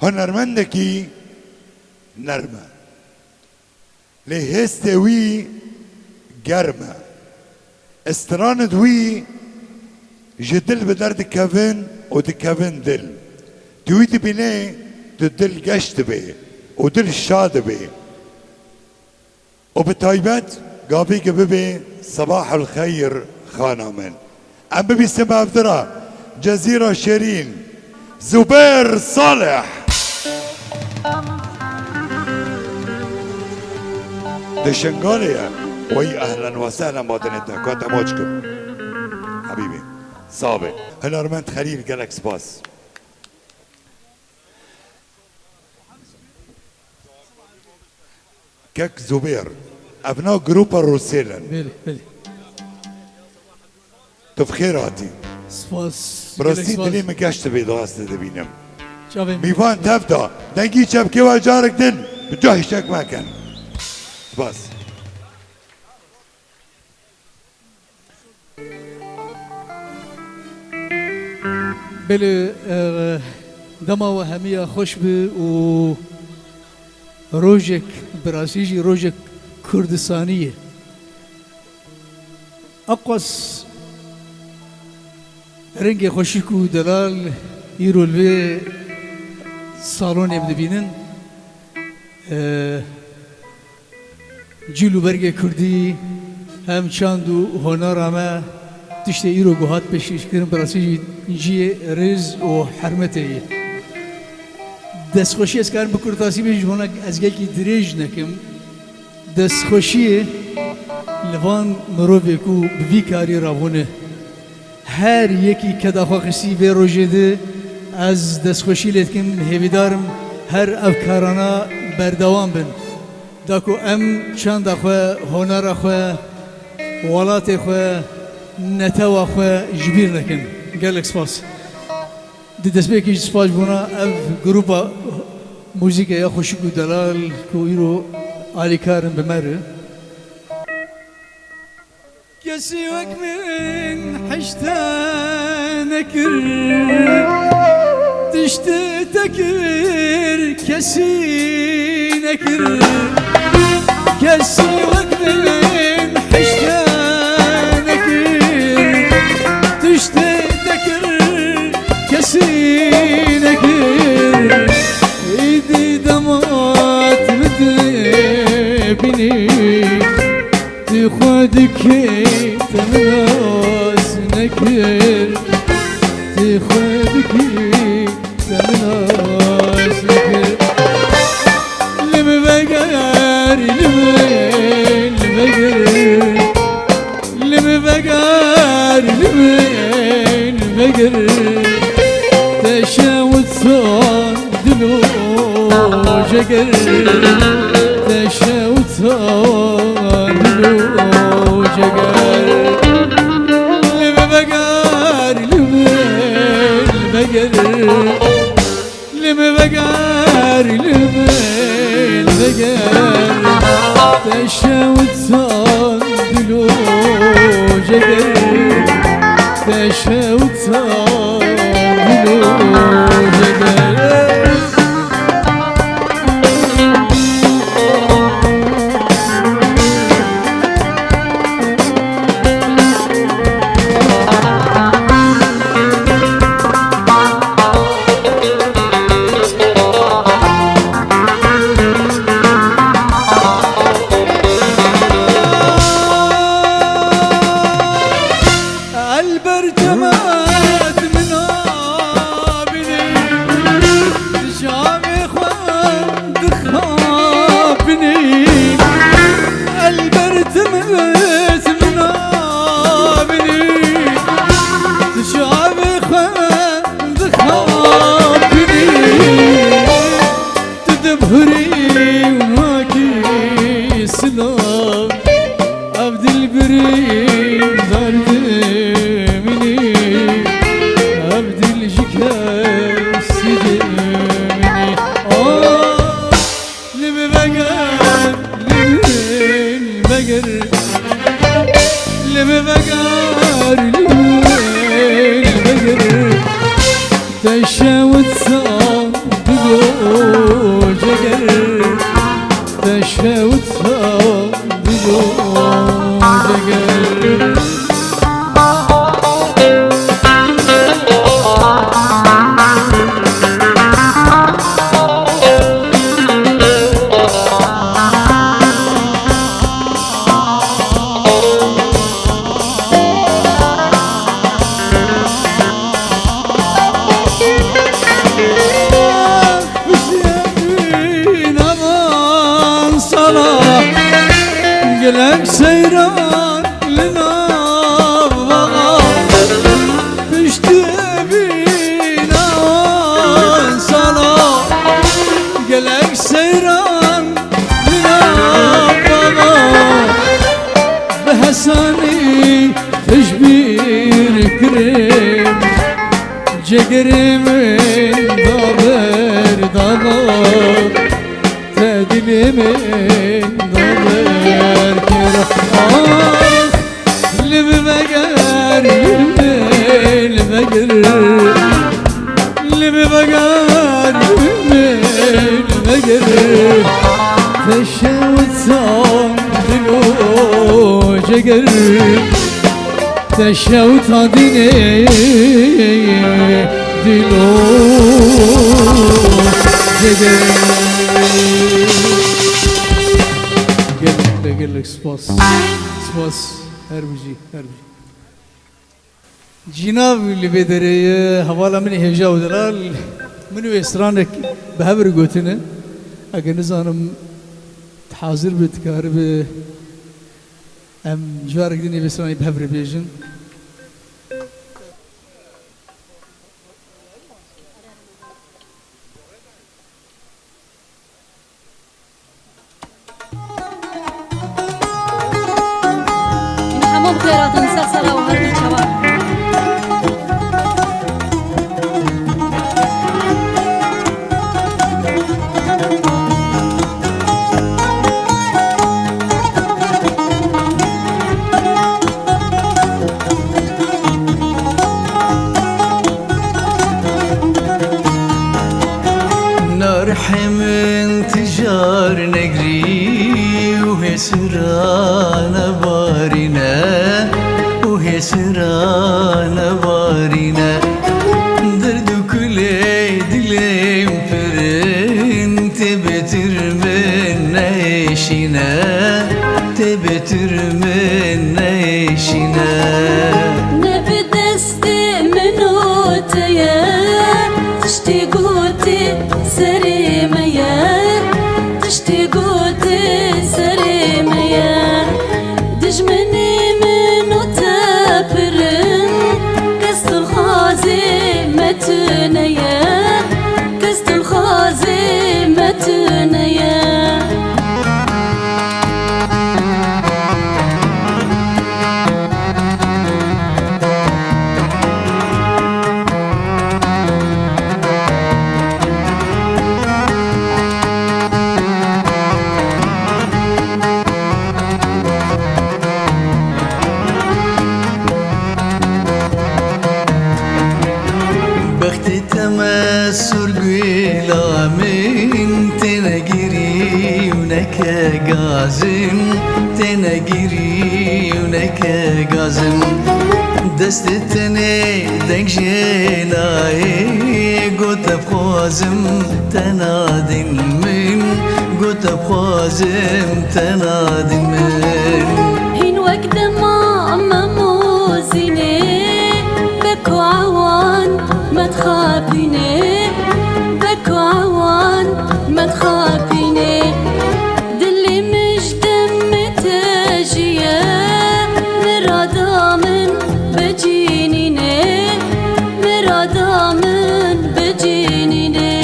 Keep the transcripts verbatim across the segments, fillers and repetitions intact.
Hunermendekî nerm e. Lê hêstê wî germ e. Stranid wî ji dil bi derdikevin û dikevin dil. Tu wî dibînê, tu dil geş dibê û dil şa dibê. Û bi taybet gavî ki bibê Sebahul Xeyr xana min. Em bibîsim ev dira Cezîra Şêrîn, Zubêr Salih. Di Şingalê ye. Wey ehlen we sehlen badinê te. Ka te maç kim. Hebîbî. Sabe. Hunermend Xelîl, gelek spas. Kek Zubêr, evna grupa Rûsêl in. Belê, belê. Tu bi xêr hatî. Spas. Bi rastî gelek spas. Dilê min geş dibê, dixwest te dibînim. Çavê min. Mîvan tev da. Dengî çepkê we carek din. Bi cah hişek mekin. Spas. Belê, e, dema we hemiya xweş bi û rojek, bi rastî jî rojek Kurdistanî ye. Eqas rengê xweşik û delal îro li vê salonê em dibînin. E, Cîl û bergê kurdî, hem çand û honera me, tiştê îro ku hat pêşkêşkirin, bi rastî jî cihê rêz û hermetê ye. Destxweşî ez karim bi kurtasî bêjim, hona ez gelkî dirêj nekim. Destxweşiyê li van mirovê ku bi vî karî rabûne. Her yekî keda xwe xistî vê rojê de, ez destxweşî lê dikim, hêvîdar im her ev karana berdewam bin. Da ku em çanda xwe, honara xwe, welatê xwe, netewa xwe ji bîr nekin. Gelek spas. Di destpêkê jî spas ji bona ev grupa muzîkê ya xweşik û delal ku îro alîkar in bi me re. Kesî wek min hişte nekir, tiştê te kir, kesî nekir. Kesî wek min hişte nekir, tiştê te kir, kesî nekir. Êdî dema tu min dibînî, tu xwe dikî te min nas nekir, tu xwe dikî te min nas nekir. Li min veger, li min, li min veger, li min veger, li min veger. Te şewtan dil û jeger, te şewtan dil û jeger. Li min veger, li min veger. Li min veger, li min veger. Te şewtan dil û jeger, te şewtan dil û jeger. Jigerê min daber daba, te dilê min daber kir. Ah, li min veger, li min veger, li min veger, li min veger. Te şewtan dilo jiger. Te şewta dinê dilo jege. Gelek, gelek spas. Spas. Her bijî, her bijî. Cînav li vê derê ye, hevala min hêja û delal. Min wê stranek bi hev re gotine. Ege nizanim hazir bi, dikaribe. Em carek din ê vê stranê bi hev re bêjin. Hemû bi xêr hatin, ser sera û her du çavan. Narhê min tijar negirî û hêsira nebarîne, û hêsira nebarîne. Derd û kulê dilê min pir in, tê bêtir min neyêşîne, tê bêtir min neyêşîne. Ne bi destê min û te ye, tiştê gotê serê me ye, tiştê gotê serê me ye. Dijminê min û te pir in, kes dilxwazê me tune ye, kes dilxwazê me tune ye. Bextê te mesûr guhêla min, têne girî û neke gazim, têne girî û neke gazim. Destê tenê deng jê nayê, got te bixwazim te nadîn min, got te bixwazim te nadîn min. Hîn wek dema me mozînê, beko ewan me dixapînê, beko ewan me dixapînê. Dilê min ji demê te jî ye, mirada min bicînînê, mirada min bicînînê.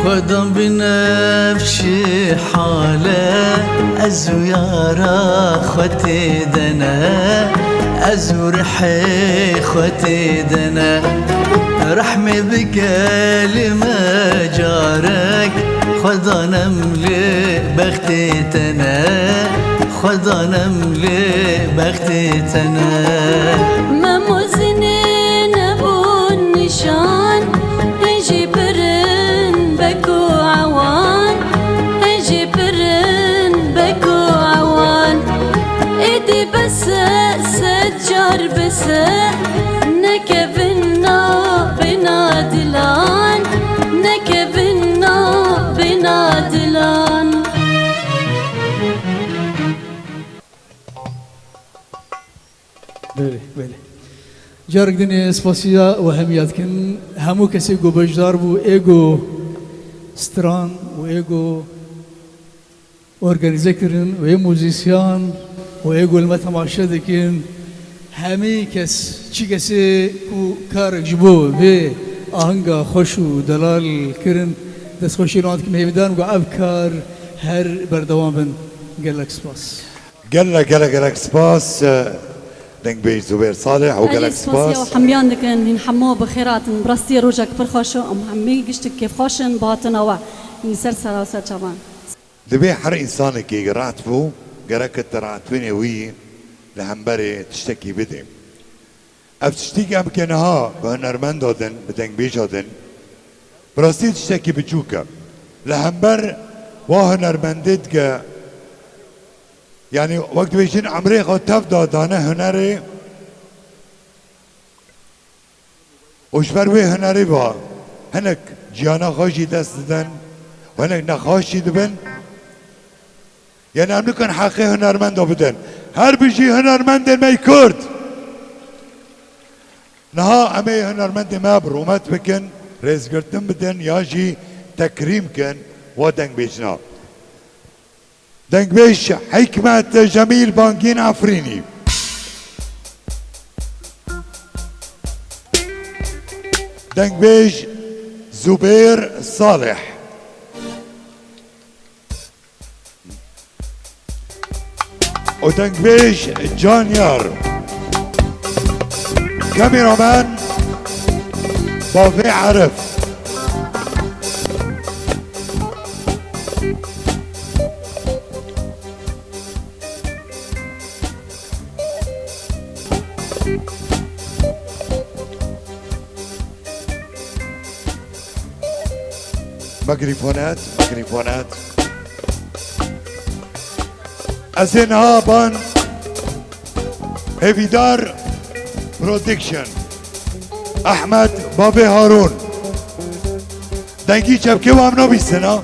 Xwedan binefşe hale, ez û yara xwe tê de ne, ez û rihê xwe tê de ne. Rehmê bike li me carek, Xwedan em li bextê te ne, Xwedan em li bextê te ne. Me mozinê nebûn nîşan, hê jî pir in beko ewan, hê jî pir in beko ewan. Êdî bes e, sed car bes e, nekevin nav bêna dilan, nekevin nav bêna dilan. Belê, belê. Carek din ê spasiya we hemiya dikin. Hemû kesê ku beşdar bû, ê ku stran û ê ku Organîze kirin û ê muzîsyan û ê ku li me temaşe dikin, hemî kes, çi kesê ku karek ji bo vê ahenga xweş û delal kirin, destxweşî li wan dikim, hêvîdar im ku ev kar her berdewam bin. Gelek spas. Gelek, gelek, gelek spas, e, dengbêj Zubêr Salih û gelek spas. Ez ê spasiya hemiyan dikin, hîn hemû bi xêr hatin. Bi rastî rojek pir xweş e, em hemî giştik kêfxweş in bi hatina we. Hîn ser sera û ser çavan. Divê her însanekî rehet bû, gerek tu rehetbûnê wî li hemberê tiştekî bidê. Ev tiştî ku em ke niha bi hunermenda din, bi dengbêja din, bi rastî tiştekî biçûk e. Li hember wa hunermendê dike, yanî wek dibêjin emrê xwe tev da dane hunerê, û ji ber wê hunerê ve hinek ciyana xwe jî dest didin û hinek nexweş jî dibin. Yanî em nikin heqê hunermenda bidin. Her bijî hunermendên me yê Kurd. Niha em ê hunermendê me bi rûmet bikin, rêzgirtin bidin ya jî tekrîm kin wa dengbêjna. Dengbêj Hikmet Cemîl Bangîn Efrînî. Dengbêj Zubêr Salih. Û dengbêj Can Yar. Kameraman Bavê Arif. Mikrofon hat, mikrofon hat. Ez ê niha ban Hêvîdar Production. Ahmet Bavê Harun. Dengî çepkê wan nabîstin ha.